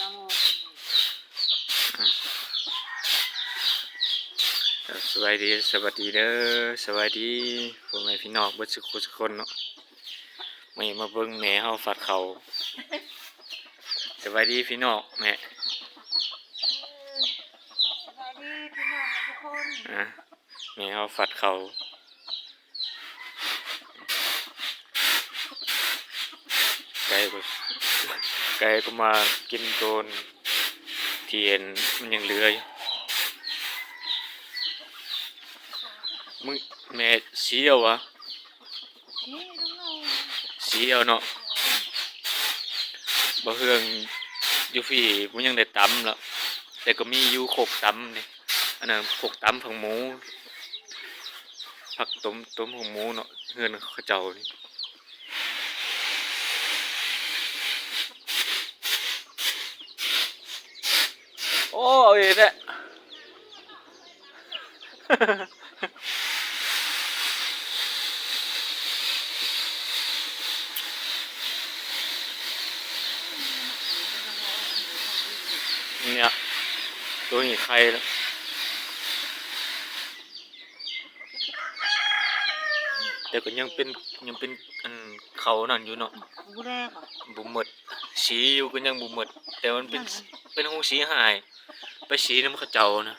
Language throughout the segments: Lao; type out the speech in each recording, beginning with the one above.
ອ່ະ ສະບາຍດີ ສະບາຍດີເດີ ສະບາຍດີພໍ່ແມ່ພີ່ນ້ອງເບິດສຸຂູສຸຄົນເນາະ. ມື້ນີ້ມາເບິ່ງແມ່ເຮົາຝັດເຂົ້າ. ສະບາຍດີພີ່ນ້ອງແມ່. ສະບາຍດີພີ່ນ້ອງທຸກຄົນ. ອ່ະ ແມ່ເຮົາຝັດເຂົ້າ. ໄກ່ກໍ ໄກ່ກໍມາກິນໂຕນທີ່ເຫັນມັນຍັງເຫຼືອຢູ່. ມຶງ ແມ່ສີເອົາຫວາ? ສີເອົາເນາະ. ບໍ່ເຮືອງຢູ່ພີ້ບໍ່ຍັງໄດ້ຕຳລະ ແຕ່ກໍມີຢູ່ຄົກຕຳນີ້. ອັນນັ້ນຄົກຕຳຜັກໝູ ຜັກຕົ້ມ ຕົ້ມຜັກໝູເນາະ ເຮືອນເຂົາເຈົ້ານີ້. ໂອ້ ເອີແທ້. ເນຍ ໂຕນີ້ໄຂ່ແລ້ວ ແຕ່ກໍຍັງເປັນ ຍັງເປັນ ອັນ ເຂົ້ານັ້ນຢູ່ເນາະ ບໍ່ແດງ ບໍ່ໝົດ ສີຢູ່ກໍຍັງບໍ່ໝົດ ແຕ່ມັນເປັນ ຍັງ ເປັນໂຮງສີຫາຍ ໄປສີນຳເຂົາເຈົ້ານະ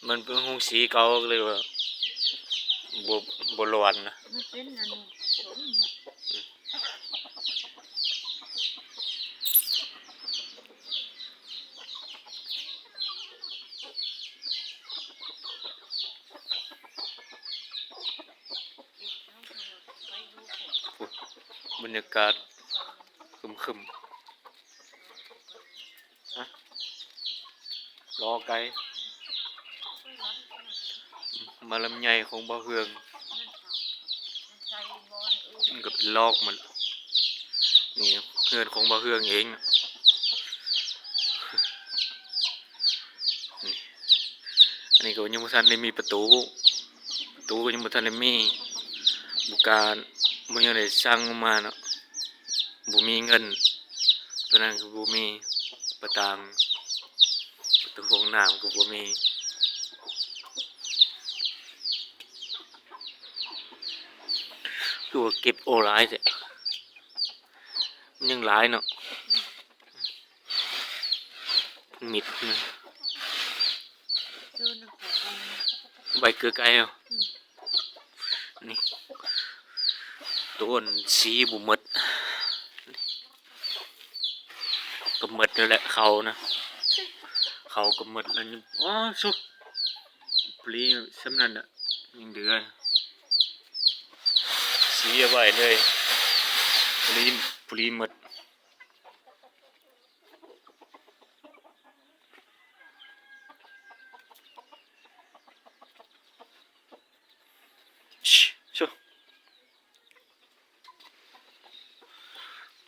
ມັນເປັນໂຮງສີເກົ່າ ກໍເລີຍວ່າບໍ່ ບໍ່ຫຼອນນະ ມັນເປັນອັນ ບັນຍາກາດຄຶມໆ. ຮະ ລໍໄກ່ ມາລຳໄຍຂອງບ່າວເຮືອງ ມັນກໍເປັນລອກໝົດ. ນີ້ເຮືອນຂອງບ່າວເຮືອງເອງ ນີ້ ອັນນີ້ກໍຍັງບໍ່ທັນໄດ້ມີປະຕູ ປະຕູກໍຍັງບໍ່ທັນໄດ້ມີ ບໍ່ການ ບໍ່ຍັງໄດ້ສັ່ງມາເນາະ. ບໍ່ມີເງິນ ໂຕນັ້ນກໍບໍ່ມີ ປະຕາງ ປະຕູຫ້ອງນ້ຳກໍບໍ່ມີ. ຄືວ່າເກັບໂອຫຼາຍແທ້ ມັນຍັງຫຼາຍເນາະ ມິດນະ. ໃບເກືອໄກ່ເນາະ ອືມ ນີ້ ໂຕອັນສີບໍ່ໝົດ ກໍໝົດແລ້ວແຫຼະ ເຂົ້ານະ ເຂົ້າກໍໝົດແລ້ວ. ອໍ ໂຊ ພໍດີສ່ຳນັ້ນນະ ຍັງເຫຼືອ ສີເອົາໄວ້ເລີຍ ພໍດີ ພໍດີໝົດ.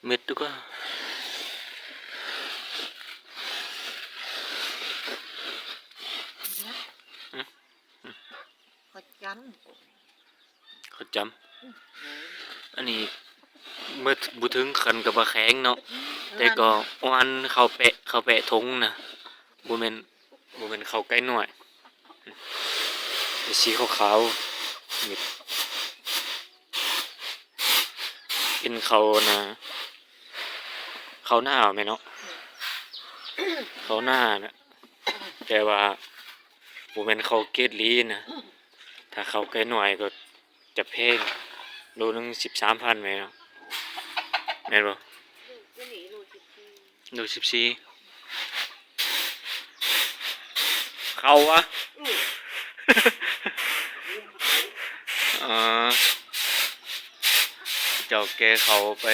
ເມັດດູກະ ເຂົາຈຳ ເຂົາຈຳ ອືມ ອັນນີ້ບໍ່ ບໍ່ເຖິງຂັ້ນກັບວ່າແຂງເນາະ ອືມ ແຕ່ກໍ ອັນນັ້ນ ອັນເຂົ້າແປະ ເຂົ້າແປະຖົງນະ ບໍ່ແມ່ນ ບໍ່ແມ່ນເຂົ້າໄກ່ນ້ອຍ ເປັນສີຂາວໆ ເປັນເຂົ້ານະ ເຂົ້ານາແມ່ນເນາະ ເຂົ້ານານະ ແຕ່ວ່າບໍ່ແມ່ນເຂົ້າເກຣດລີນະ ຖ້າເຂົ້າໄກ່ນ້ອຍກໍຈະແພງ ໂລໜຶ່ງສິບສາມພັນແມ່ນເນາະ ແມ່ນບໍ່? ໂລສິບສີ່ ເຂົ້າວະ ອືມ ອ່າ ເຈົ້າແກ່ເຂົ້າໄປ.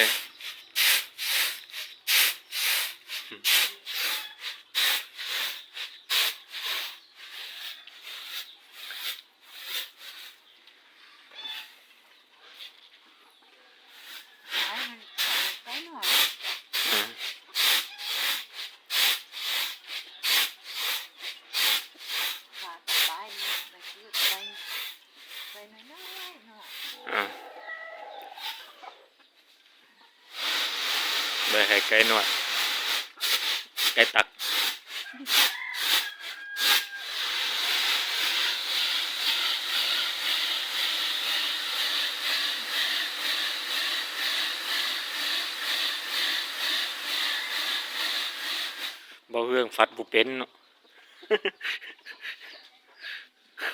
ອ່າ ໄວ້ໃຫ້ໄກ່ນ້ອຍ ໄກ່ຕັກ. ບໍ່ເຮືອງຟັດບໍ່ເປັນເນາະ.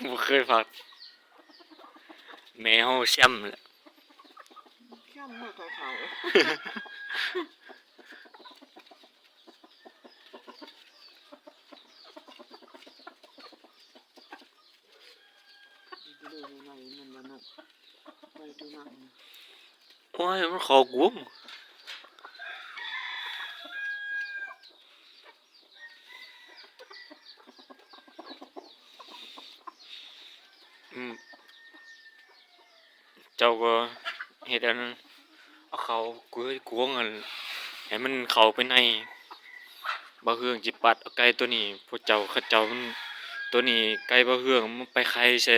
ບໍ່ເຄີຍພັດ ແມ່ເຮົາແຊມແຫຼະ ແຊມເມື່ອໄກເຂົາ. ໂອ້ຍ ມັນເຂົ້າກຸ້ມ. ອືມ ເຈົ້າກໍເຮັດອັນນັ້ນ ເອົາເຂົ້າກວງ ກວງອັນ ໃຫ້ມັນເຂົ້າໄປໃນ ບ່າວເຮືອງຊິປັດເອົາໄກ່ໂຕນີ້ ພວກເຈົ້າ ເຂົາເຈົ້າມັນ ໂຕນີ້ໄກ່ບ່າວເຮືອງມັນໄປໄຂ່ໃສ່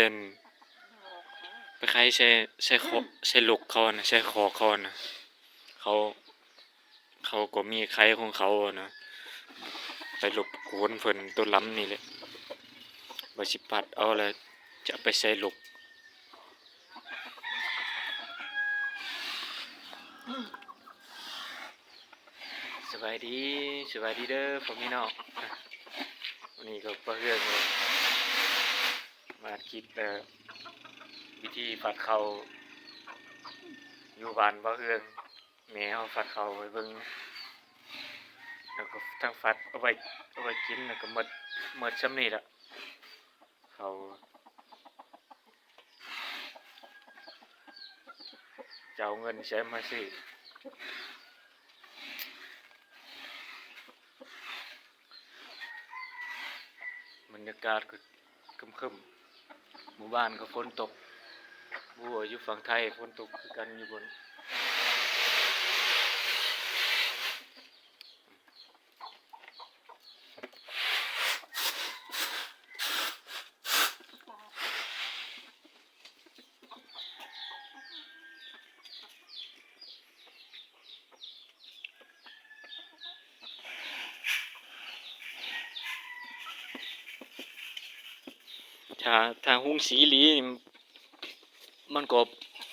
ໄປໄຂ່ໃສ່ ໃສ່ ໃສ່ລົກເຂົານະ ໃສ່ຄອກເຂົານະ ເຂົາ ເຂົາກໍມີໄຂ່ຂອງເຂົານະ ໄປລົບກວນເພິ່ນໂຕລຳນີ້ແຫຼະ ວ່າຊິປັດເອົາແລ້ວຈະເອົາໄປໃສ່ລົກ. ສະບາຍດີ ສະບາຍດີເດີພໍ່ແມ່ນ້ອງ ມື້ນີ້ກໍປະເຮືອງມາອັດຄລິບ ເອີ ວິທີຟັດເຂົ້າຢູ່ບ້ານປະເຮືອງ. ແມ່ເຮົາຟັດເຂົ້າໃຫ້ເບິ່ງ ແລ້ວກໍທັງຟັດເອົາໄວ້ ເອົາໄວ້ກິນ ແລ້ວກໍໝົດ ໝົດຊ່ຳນີ້ລະ ເຂົ້າ ຈະເອົາເງິນໃສມາຊື້. ບັນຍາກາດກໍຄຶ້ມໆ ມື້ວານກໍຝົນຕົກ ບໍ່ຮູ້ວ່າຢູ່ຝັ່ງໄທຝົນຕົກຄືກັນຢູ່ບໍ່. ຖ້າ ຖ້າຮຸງສີອີ່ຫຼີນີ້ ມັນກໍ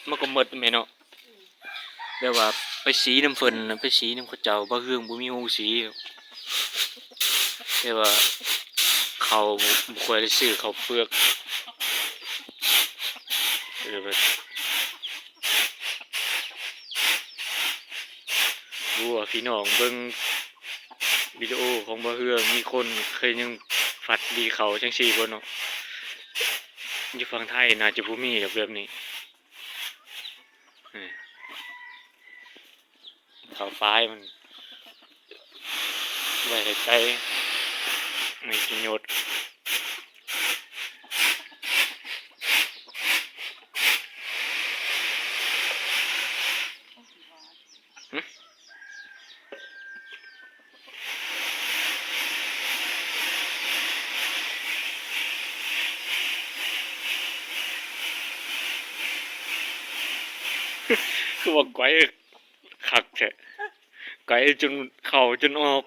ມັນກໍໝົດແມ່ນເນາະ ແບບວ່າໄປສີນຳເພິ່ນນະ ໄປສີນຳເຂົາເຈົ້າ ບ່າວເຮືອງບໍ່ມີໂຮງສີ ແຕ່ວ່າເຂົ້າບໍ່ ບໍ່ຄ່ອຍໄດ້ຊື້ເຂົ້າເປືອກ ກໍເລີຍວ່າ ບໍ່ຮູ້ວ່າພີ່ນ້ອງເບິ່ງວິດີໂອຂອງບ່າວເຮືອງ ມີຄົນເຄີຍຍັງຝັດດີເຂົ້າຈັ່ງຊີ້ບໍ່ເນາະ? ຢູ່ຝັ່ງໄທໜ້າຈະບໍ່ມີດອກແບບນີ້. ນີ້ ເຂົ້າປາຍມັນໄວ້ໃຫ້ໄກ່ ມີປະໂຫຍດ. ຄືວ່າໄກຄັກແທ້ ໄກຈົນເຂົ້າຈົນອອກ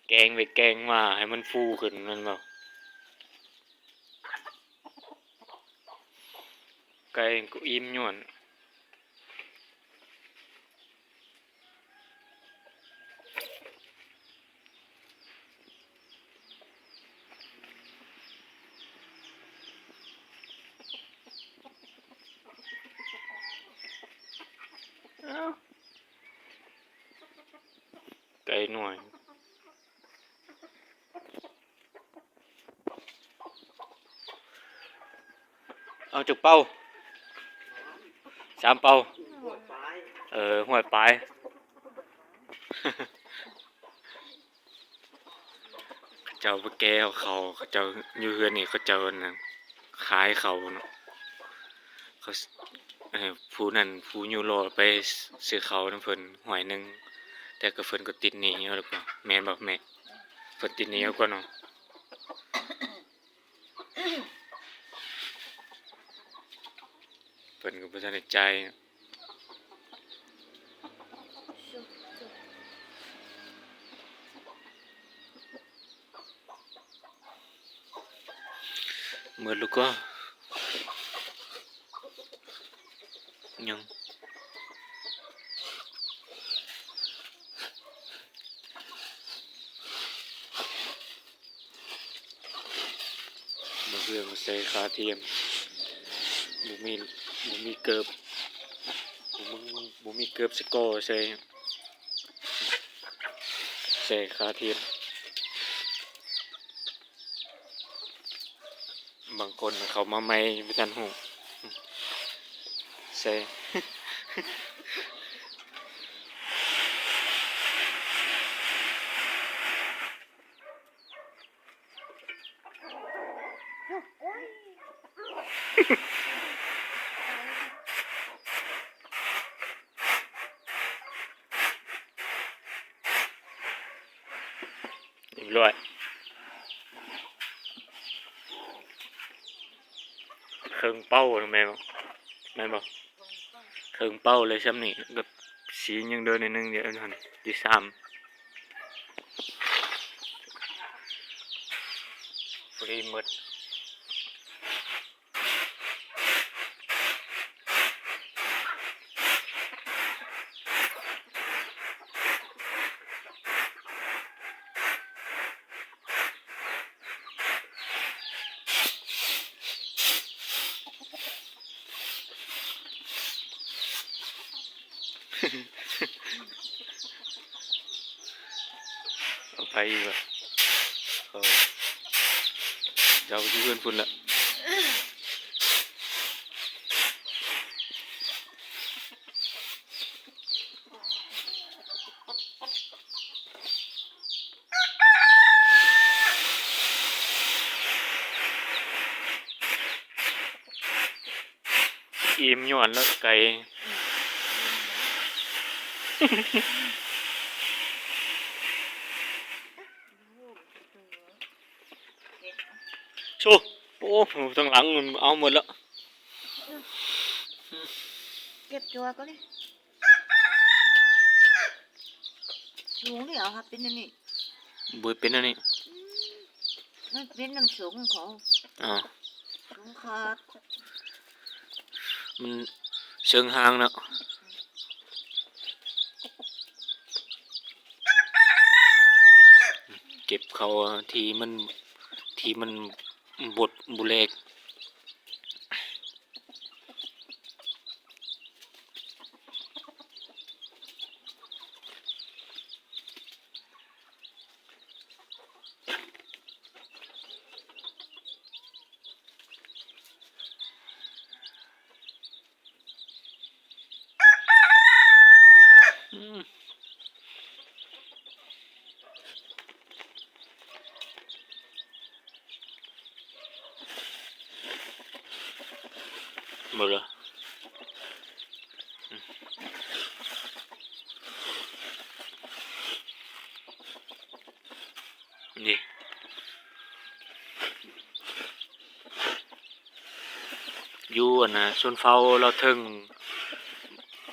ແກງໄປແກງມາໃຫ້ມັນຟູຂຶ້ນແມ່ນບໍ່? ໄກ່ກໍອີ່ມຍ້ອນ ເອົ້າ ໄກ່ນ້ອຍ ເອົາຈັກເປົາ? ສາມເປົາ. ເອີ ຮ້ອຍປາຍ. ເຂົາເຈົ້າໄປແກ່ເອົາເຂົ້າ ເຂົາເຈົ້າຢູ່ເຮືອນນີ້ ເຂົາເຈົ້າ ອັນນັ້ນ ຂາຍເຂົ້າເນາະ ເຂົາ ເອີ ຜູ້ນັ້ນ ຜູ້ຍູ້ລໍ້ໄປຊື້ເຂົ້ານຳເພິ່ນຮ້ອຍໜຶ່ງ ແຕ່ກໍເພິ່ນກໍຕິດໜີ້ຢູ່ແລ້ວກໍ ແມ່ນບໍ່ແມ່? ເພິ່ນຕິດໜີ້ຢູ່ກ່ອນເນາະ ເພິ່ນກໍບໍ່ທັນໄດ້ຈ່າຍ. ໝົດແລ້ວກໍ ຍັງ ບໍ່ເຊື່ອກໍໃສ່ຂາທຽມ ບໍ່ມີ ບໍ່ມີເກີບ ບໍ່ມີ ບໍ່ມີເກີບສະກໍໃສ່ ໃສ່ຂາທຽມ. ບາງຄົນເຂົ້າມາໃໝ່ບໍ່ທັນຮູ້ ໃສ່ ຮຽບຮ້ອຍ ເຄິ່ງເປົ້າແມ່ນບໍ່ ແມ່ນບໍ່? ເຄິ່ງເປົ້າເລີຍຊ່ຳນີ້ ແບບສີຍັງເດີໜ້ອຍໜຶ່ງດຽວຫັ້ນ ທີສາມ ພໍດີໝົດ. ເອົາໄປອີກແລ້ວ ເຂົາເຈົ້າຢູ່ເຮືອນພຸ້ນລະ. ອີ່ມຍ້ອນລະໄກ່ ໂອ້ ທາງຫຼັງມັນເອົາໝົດແລ້ວ ເກັບຈົວກ່ອນນີ້. ສູງນີ້ເອົາ ຫາເປັນອັນນີ້ ບໍ່ເປັນອັນນີ້ ອືມ ມັນເປັນນ້ຳສົງຂອງ ອໍ ສົງຂາດ ມັນເຊີງຫ່າງເນາະ ເກັບເຂົ້າທີ່ມັນ ທີ່ມັນບົດບໍ່ແຫຼກ. ເບິ່ງເດີ ນີ້ ຢູ່ອັນນ່າຊົນເຜົ່າລາວເທິງ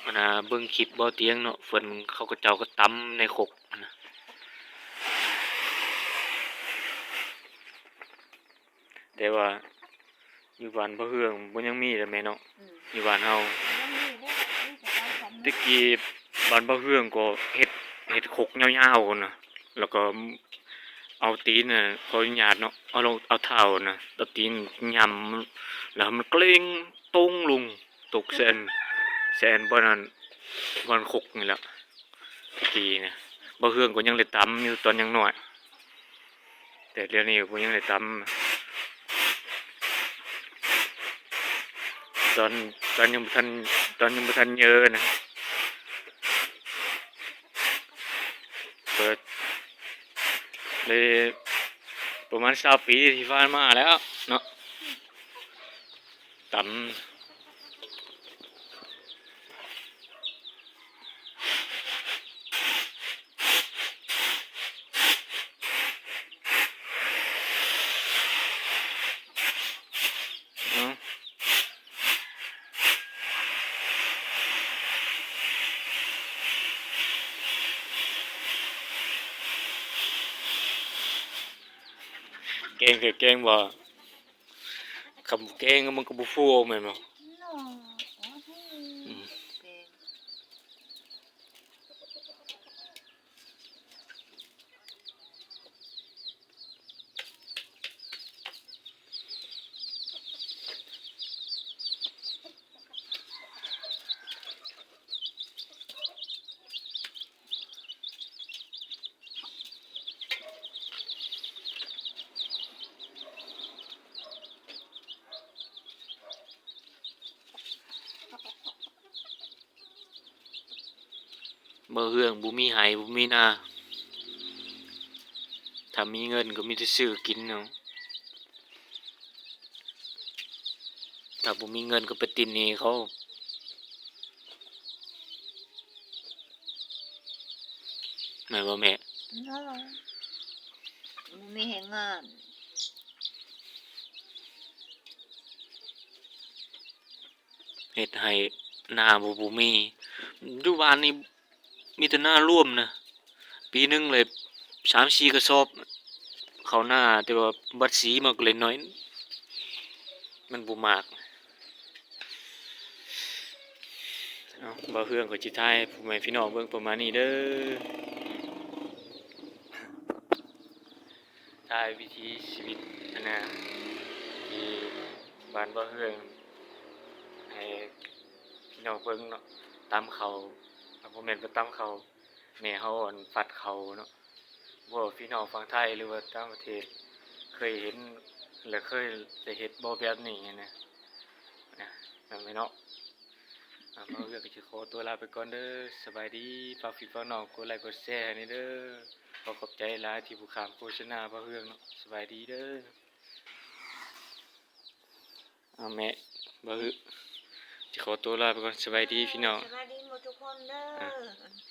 ອັນນ່າເບິ່ງຄລິບບ່າວຕຽງເນາະ ເພິ່ນເຂົາ ເຂົາເຈົ້າກໍຕຳໃນຄົກຫັ້ນນະ ແຕ່ວ່າຢູ່ບ້ານພໍ່ເຮືອງບໍ່ ຍັງມີເດ້ແມ່ເນາະ ອືມ ຢູ່ບ້ານເຮົາ ຍັງມີເດ້ ມີແຕ່ຕຳ ຕະກີ້ບ້ານພໍ່ເຮືອງກໍເຮັດ ເຮັດຄົກຍາວໆນະ ແລ້ວກໍ ເອົາຕີນນະ ຂໍອະນຸຍາດເນາະ ເອົາລົງ ເອົາເທົ້ານະ ເອົາຕີນຫຍ້ຳ ແລ້ວໃຫ້ມັນເກລັງຕົງລົງ ຕົກໃສ່ອັນ ໃສ່ອັນບ່ອນນັ້ນ ບ່ອນຄົກນີ້ແຫຼະ ຕະກີ້ນະ ບ່າວເຮືອງກໍຍັງໄດ້ຕຳຢູ່ຕອນຍັງນ້ອຍ ແຕ່ດຽວນີ້ກໍຍັງໄດ້ຕຳ ຕອນ ຕອນຍັງບໍ່ທັນ ຕອນຍັງບໍ່ທັນເຍີນະ ເປີດໄດ້ປະມານຊາວປີທີ່ຜ່ານມາແລ້ວເນາະ ຕຳ ແກງ ແກງບໍ່? ຳແກງມັນກໍບໍ່ຟູແມ່ນບໍ່? ເນາະ ໂອ້ຍ ອືມ ແກງ ບໍ່ເຮືອງ ບໍ່ມີໄຮ່ ບໍ່ມີນາ ຖ້າມີເງິນກໍມີແຕ່ຊື້ກິນເນາະ. ຖ້າບໍ່ມີເງິນກໍໄປຕິດໜີ້ເຂົາ ແມ່ນບໍ່ແມ່? ເນາະ ບໍ່ມີແຮງງານ ເຮັດໄຮ່ນາບໍ່ ບໍ່ມີ ຢູ່ບ້ານນີ້ ມີແຕ່ນາລວມນະ ປີໜຶ່ງເລີຍສາມສີ່ກະສອບເຂົ້ານາ ແຕ່ວ່າບັດສີມັນກໍເລັກນ້ອຍ ມັນບໍ່ມາກ. ເອົາ ບ່າວເຮືອງກໍຊິຖ່າຍໃຫ້ພໍ່ແມ່ພີ່ນ້ອງເບິ່ງປະມານນີ້ເດີ ຖ່າຍວິຖີຊີວິດ ອັນນ່າ ທີ່ບ້ານບ່າວເຮືອງ ໃຫ້ພີ່ນ້ອງເບິ່ງເນາະ ຕຳເຂົ້າ ເອົາ ບໍ່ແມ່ນໄປຕຳເຂົ້າ ແມ່ເຮົາ ອັນ ຝັດເຂົ້າເນາະ. ບໍ່ຮູ້ວ່າພີ່ນ້ອງຝັ່ງໄທ ຫຼືວ່າຕ່າງປະເທດ ເຄີຍເຫັນ ແລະ ເຄີຍໄດ້ເຮັດບໍ່ແບບນີ້ນະ ນະ ນັ້ນແຫຼະເນາະ. ອ່າ ບ່າວເຮືອງກໍຊິຂໍຕົວລາໄປກ່ອນເດີ ສະບາຍດີ. ຝາກພີ່ຝາກນ້ອງກົດໄລກົດແຊໃຫ້ແດ່ເດີ ຂໍຂອບໃຈຫຼາຍທີ່ບໍ່ຂ້າມໂຄສະນາບ່າວເຮືອງເນາະ ສະບາຍດີເດີ. ເອົາແມ່ ບ່າວເຮືອງຊິຂໍຕົວລາໄປກ່ອນ ສະບາຍດີພີ່ນ້ອງ ສະບາຍດີໝົດທຸກຄົນເດີ.